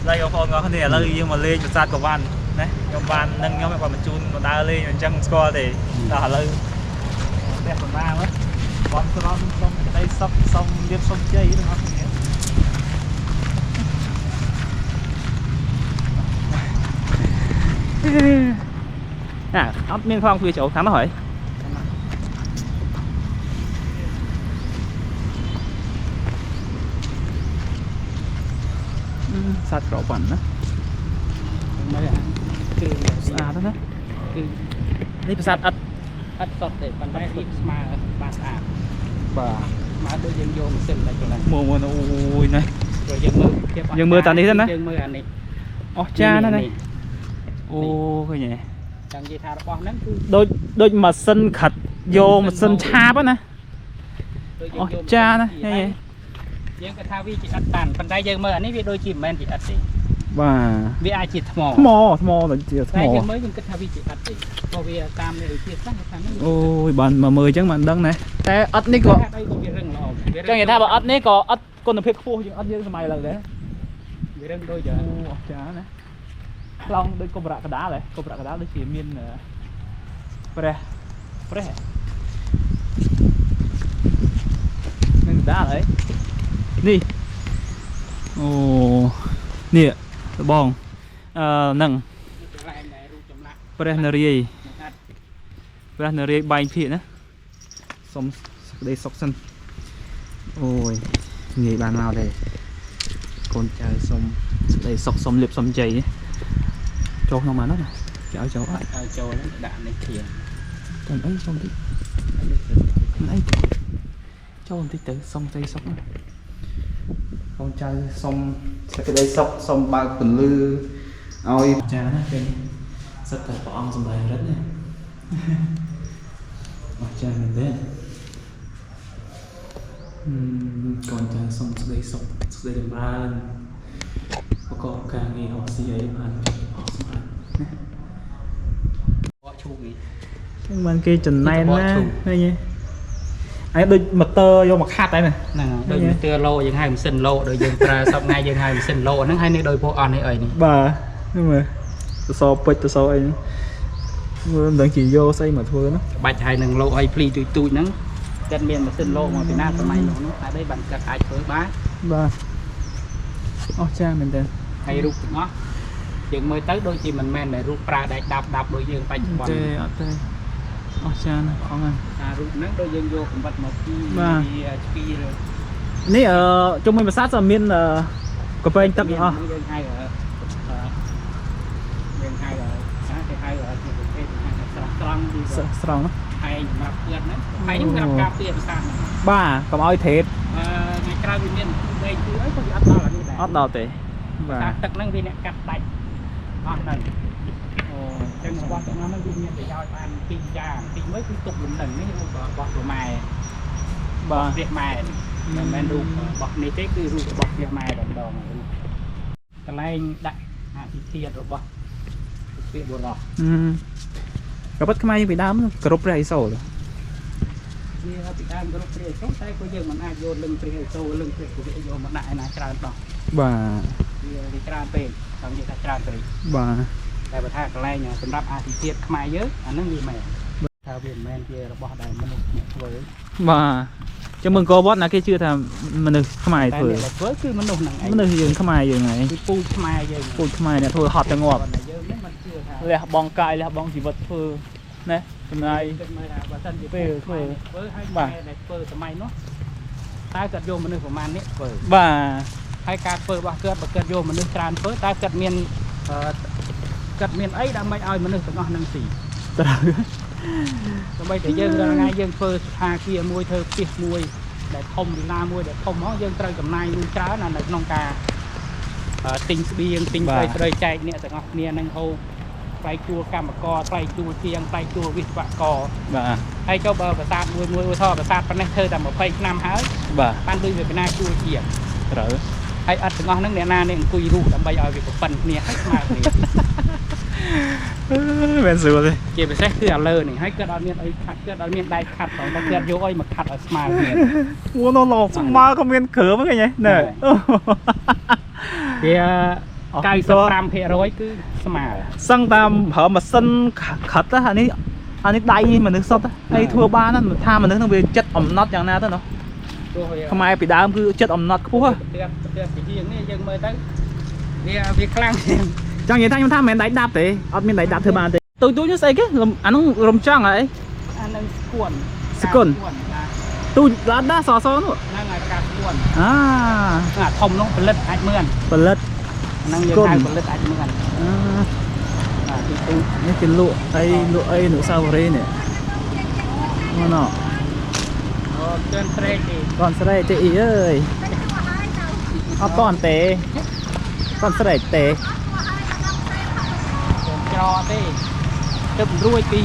ស្ដីបងប្អូនទាំងអស់គ្នាឥឡូវយើងមកលេងប្រាសាទកវ៉ាន់ណាខ្ញុំបាននឹងខ្ញុំគាត់បញ្ជូនមកដើរលេងអញ្ចឹងស្គាល់ទេដល់ឥឡូវផ្ទះបណ្ណាមើលបងស្រន់សុំក្តីសុខសុំលៀបសុំជ័យទាំងអស់គ្នាណាអត់មានខ្លងទ្វារចូលតាមហើយសត្វក្រវ៉ាន់ណា មើលអាគឺ ស្អាតណាស់ គឺ នេះប្រាសាទអិត អត់សុទ្ធទេប៉ុន្តែរៀបស្មើបានស្អាត បាទ ស្មើដូចយើងយកម៉ាស៊ីនតែកន្លង មើលមើលអូយណា ព្រោះយើងមើលភាពអស្ចារ្យ យើងមើលតានេះទៅណា យើងមើលអានេះ អស្ចារ្យណាស់ណាអូឃើញទេ ចង់និយាយថារបស់ហ្នឹងគឺ ដូចដូចម៉ាស៊ីនខាត់យកម៉ាស៊ីនឆាបណា ដូច អស្ចារ្យណាស់ យើង ហេ យើងក៏ថាវាជាអិតតាន់ប៉ុន្តែយើងមើលអានេះវាដូចជាមិនមែនជាអិតទេ បាទ វាអាចជាថ្ម ថ្មថ្មដូចជាថ្ម តែយើងមើលយើងគិតថាវាជាអិតទេព្រោះវាតាមនៃវិទ្យាសាស្ត្រថាហ្នឹង អូយបានមកមើលអញ្ចឹងបានដឹងណាតែអិតនេះក៏ ហេតុអីក៏វារឹងល្អវារឹ ចង់និយាយថាបើអិតនេះក៏អិតគុណភាពខ្ពស់ជាងអិតយើងសម័យឥឡូវដែរ វារឹងដូច អូអស្ចារ្យណាខ្លងដូចកុបរៈកដាលហ៎កុបរៈកដាលដូចជាមានព្រះព្រះហ៎នឹងកដាលហ៎នេះអូនេះដបងអឺហ្នឹង កន្លែងដែលរូបចម្លាក់ ព្រះនរាយណ៍ នឹងអិត ព្រះនរាយណ៍បែងភាគណាសុំសេចក្តីសុខសិនអូយងាយបានមកទេកូនចៅសុំសេចក្តីសុខសុំលៀបសុំជ័យនេះចូលក្នុងបានណាគេឲ្យចូលអត់ ឲ្យចូលហ្នឹងដាក់នេះធៀង តែអីសុំតិចមិនអីទេចូលបន្តិចទៅសុំសេចក្តីសុខណាកូនចៅសុំសេចក្តីសុខសុំបើកពន្លឺឲ្យចាណាឃើញសិតតែព្រះអង្គសម្ដែងរិទ្ធណា អស្ចារ្យមែនទេកូនចៅសុំសេចក្តីសុខសេចក្តីចម្រើនប្រកបការងាររកស៊ីអីបានអស់សម្រាប់ណា បកឈូកនេះ ចឹងបានគេចំណែនណា ឈូក ឃើញទេអាយដូចម៉ូទ័រយកមកខាត់ហើយណា ហ្នឹងហើយដូចម៉ូទ័រឡូយើងហៅម៉ាស៊ីនឡូដូចយើងប្រើសប្តាហ៍យើងហៅម៉ាស៊ីនឡូហ្នឹងហើយនេះដូចពួកអស់នេះអីនេះ បាទហ្នឹងមើលសសរពេជ្រសសរអីហ្នឹងមើលមិនដឹងជាយកស្អីមកធ្វើណា ក្បាច់ហើយនឹងឡូអីភ្លីទូចទូចហ្នឹងគាត់មានម៉ាស៊ីនឡូមកពីណាសម័យនោះនោះតែđâyបានគាត់អាចធ្វើបាន បាទអស្ចារ្យមែនតើ ហើយរូបទាំងអស់យើងមើលទៅដូចជាមិនមែនដែលរូបប្រើដែកដាប់ដាប់ដូចយើងបច្ចុប្បន្ន ទេអត់ទេអស្ចារ្យណាស់ព្រះអង្គហើយ ថារូបហ្នឹងដូចយើងយកកំបិតមកពី បាទ ឆ្ពីរ នេះអឺជុំវិញប្រាសាទសមានអឺកពែងទឹកទាំងអស់ យើងហៅអឺយើងហៅណាគេហៅជាប្រភេទគេហៅថាស្រស់ត្រង់ឬក៏ ស្រង់ណា ហែងសម្រាប់គាត់ហ្នឹងហែងសម្រាប់ការពារប្រាសាទហ្នឹង បាទកុំឲ្យត្រេត អឺថ្ងៃក្រោយវាមានវែងគឺអីក៏វាអត់ដល់អានេះដែរ អត់ដល់ទេបាទ តាទឹកហ្នឹងវាអ្នកកាត់ដាច់អស់ហ្នឹងអូចឹងរបស់ទាំងអស់ហ្នឹងវាមានប្រយោជន៍បានពីរយ៉ាងទីមួយគឺទុកលំនឹងនេះរូបរបស់ព្រះម៉ែ បាទ ព្រះម៉ែនេះមិនមែនរូបរបស់នេះទេគឺរូបរបស់ព្រះម៉ែតែម្ដងរូបកន្លែងដាក់អធិធាតុរបស់ព្រះបុរស អឺក៏ប៉ុតខ្មែរយើងពីដើមគោរពព្រះឥសូរ វាពីដើមគោរពព្រះឥសូរតែក៏យើងមិនអាចយកលឹងព្រះឥសូរលឹងព្រះពុទ្ធយកមកដាក់ឯណាច្រើនដោះ បាទ វាច្រើនពេកចង់និយាយថាច្រើនពេក បាទ តែបើថាកន្លែងសម្រាប់អាទិភាពខ្មែរយើងអាហ្នឹងវាមែនថាវាមិនមែនជារបស់ដែលមនុស្សអ្នកធ្វើ បាទចាំមើលអង្គរវត្តណាគេជឿថាមនុស្សខ្មែរធ្វើ តែអ្នកដែលធ្វើគឺមនុស្សហ្នឹងឯង មនុស្សយើងខ្មែរយើងហ្នឹងឯង គឺពូជខ្មែរយើង ពូជខ្មែរអ្នកធ្វើហត់ទៅងាប់ តែយើងហ្នឹងមិនជឿថា លះបង់កាយលះបង់ជីវិតធ្វើណាចំណាយ គិតមើលថាបើសិនជា ពេលធ្វើ ធ្វើហើយ បាទ ខ្មែរដែលធ្វើសម័យនោះតើគាត់យកមនុស្សប្រមាណនេះធ្វើ បាទ ហើយការធ្វើរបស់គាត់បើគាត់យកមនុស្សច្រើនធ្វើតើគាត់មានអឺគាត់មានអីដើម្បីឲ្យមនុស្សទាំងអស់ហ្នឹងស៊ី ត្រូវ ដើម្បីតែយើងរាល់ថ្ងៃយើងធ្វើស្ថាគារមួយធ្វើផ្ទះមួយដែលធំវិឡាមួយដែលធំហ្មងយើងត្រូវចំណាយលុយច្រើនណាស់នៅក្នុងការទិញស្បៀងទិញស្រីស្រីចែកអ្នកទាំងអស់គ្នានឹងហូបថ្លៃជួលកម្មករថ្លៃជួលជាងថ្លៃជួលវិស្វករ បាទ ហើយចុះបើប្រាសាទមួយមួយឧទាហរណ៍ប្រាសាទប៉ុណ្ណេះធ្វើតែ20ឆ្នាំហើយ បាទ បានលុយវាពីណាជួលជាង ត្រូវ ហើយអត់ទាំងអស់ហ្នឹងអ្នកណានេះអង្គុយរូសដើម្បីឲ្យវាប្រប៉ិនគ្នាហើយស្មើគ្នា មិនស្រួលទេ ជាពិសេសគឺអាលើនេះហើយគាត់អត់មានអីខាត់គាត់អត់មានដែកខាត់ផងតែគាត់យកអីមកខាត់ឲ្យស្មើគ្នា អូណូឡស្មើក៏មានគ្រើមហ្នឹងឃើញទេណែ វា 95%គឺស្មើ សឹងតាមប្រើម៉ាស៊ីនខិតណាអានេះអានេះដៃមនុស្សសុទ្ធអីធ្វើបានណាថាមនុស្សនឹងវាចិត្តអំណត់យ៉ាងណាទៅណោះ ទោះវា ខ្មែរពីដើមគឺចិត្តអំណត់ខ្ពស់ហ៎ ផ្ទះផ្ទះពហៀងនេះយើងមើលទៅវាវាខ្លាំងជាង ចង់និយាយថាខ្ញុំថាមិនមែនដៃដាប់ទេអត់មានដៃដាប់ធ្វើបានទេទូចទូចនេះស្អីគេលំអានោះរំចង់ហ៎អី អានឹងស្គួន ស្គួន បាទ ទូចឡាត់ណាសសនោះ ហ្នឹងហើយការស្គួន អា អាធំនោះផលិតអាចមឿន ផលិត អាហ្នឹងយើង ស្គួន ហៅផលិតអាចមឿន អា បាទទីទូច នេះគេលក់អីលក់អីនុសាវរីយ៍នេះអូណូ អូជឿនស្រែកទេ កនស្រែកទេអីអើយអត់តន់ទេកនស្រែកទេ ជឿនច្រទេទៅរួចពី